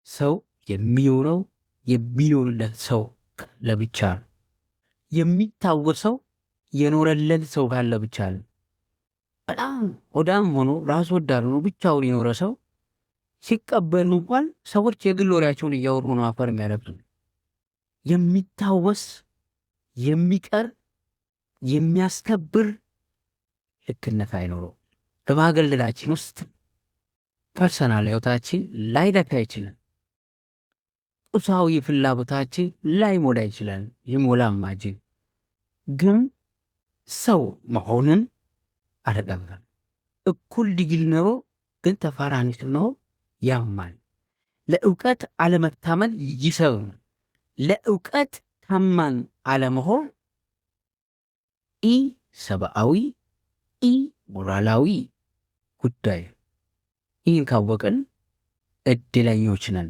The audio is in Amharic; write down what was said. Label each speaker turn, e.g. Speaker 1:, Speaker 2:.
Speaker 1: ሰው የሚኖረው የሚኖርለት ሰው ካለ ብቻ ነው። የሚታወሰው የኖረለት ሰው ካለ ብቻ ነው። በጣም ሆዳም ሆኖ፣ ራስ ወዳድ ሆኖ ብቻውን የኖረ ሰው ሲቀበል እንኳን ሰዎች የግል ወሬያቸውን እያወሩ ነው አፈር የሚያለብሱ። የሚታወስ፣ የሚቀር፣ የሚያስከብር ልክነት አይኖረው። በማገልገላችን ውስጥ personal ህይወታችን ላይለካ ይችላል። ቁሳዊ ፍላጎታችን ላይሞላ ይችላል። ይሞላም አጅ ግን ሰው መሆንን አልቀበልም። እኩል ዲግሪ ኖሮ ግን ተፋራኒ ስንሆን ያማል። ለእውቀት አለመታመን ይሰብራል። ለእውቀት ታማኝ አለመሆን ኢ ሰብአዊ፣ ኢ ሞራላዊ ጉዳይ። ይህን ካወቅን እድለኞች ነን።